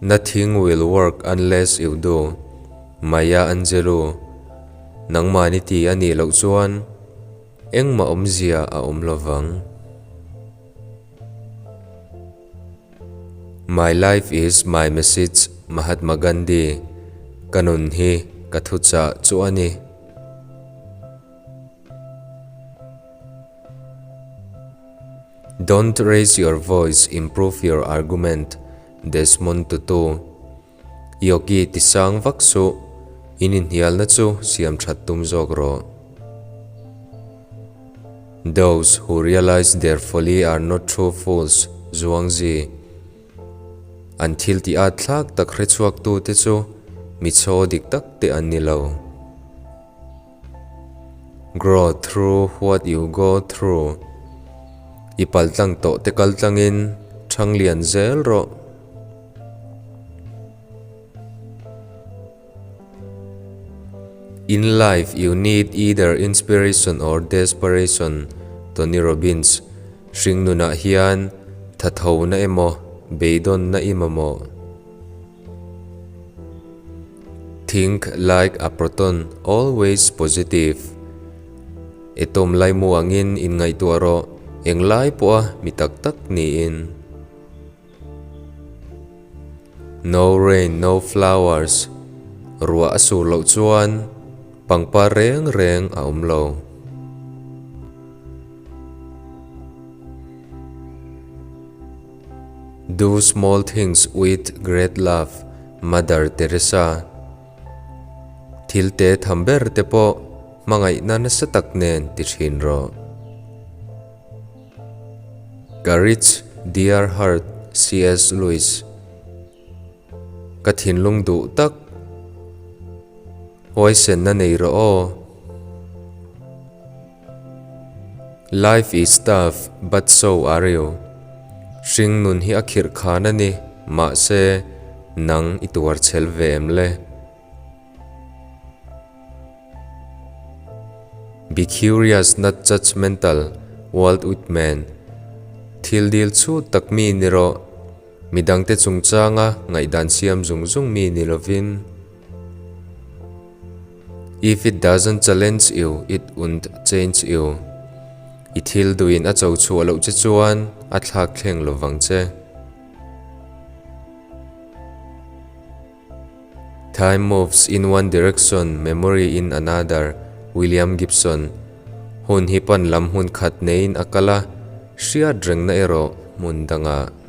Nothing will work unless you do, Maya Angelou, Nangmahni ti a nih loh chuan engmah awmzia a awm lo vang. My life is my message, Mahatma Gandhi, Ka nun hi ka thuchah chu a ni. Don't raise your voice, improve your argument, Desmond Tutu. Yogi ti sang vak suh, in inhnialna chu siam that tum zawk rawh. Those who realize their folly are not true fools, Zhuangzi. An thil tih at thlak tak hrechhuak tute chu mi chhaw dik tak te an ni lo. Grow through what you go through, I paltlang tawh te kal tlangin thang lian zel rawh. In life you need either inspiration or desperation, Tony Robbins, Hringnunah hian thathona emaw beidawnna i mamawh. Think like a proton, always positive. Atom laimu angin inngaihtuah rawh, englai pawha mi tak tak niin. No rain, no flowers, Ruah a sur loh chuan pangpar reng reng a awm lo. Do small things with great love, Mother Teresa. Thil te tham ber te pawh hmangaihna nasa tak nen ti thin rawh. Courage, Dear Heart, CS Lewis. Ka thinlung duh tak. Huaisenna nei rawh aw. Life is tough but so are you. Hring nun hi a khirh khan a ni, mahse nang i tuar chhel ve em le? Be curious not judgmental, Walt Whitman. Thil dil chhut tak mi ni rawh. Midangte chungchanga ngaihdan siam zung zung mi ni lovin. If it doesn't challenge you, it won't change you. I thil duhin a cho chhuah loh che chuan a thlak thleng lo vang che. Time moves in one direction, memory in another, William Gibson. Hun hi pan lam hmun khat neiin a kal a, hriat rengna erawh hmun dangah.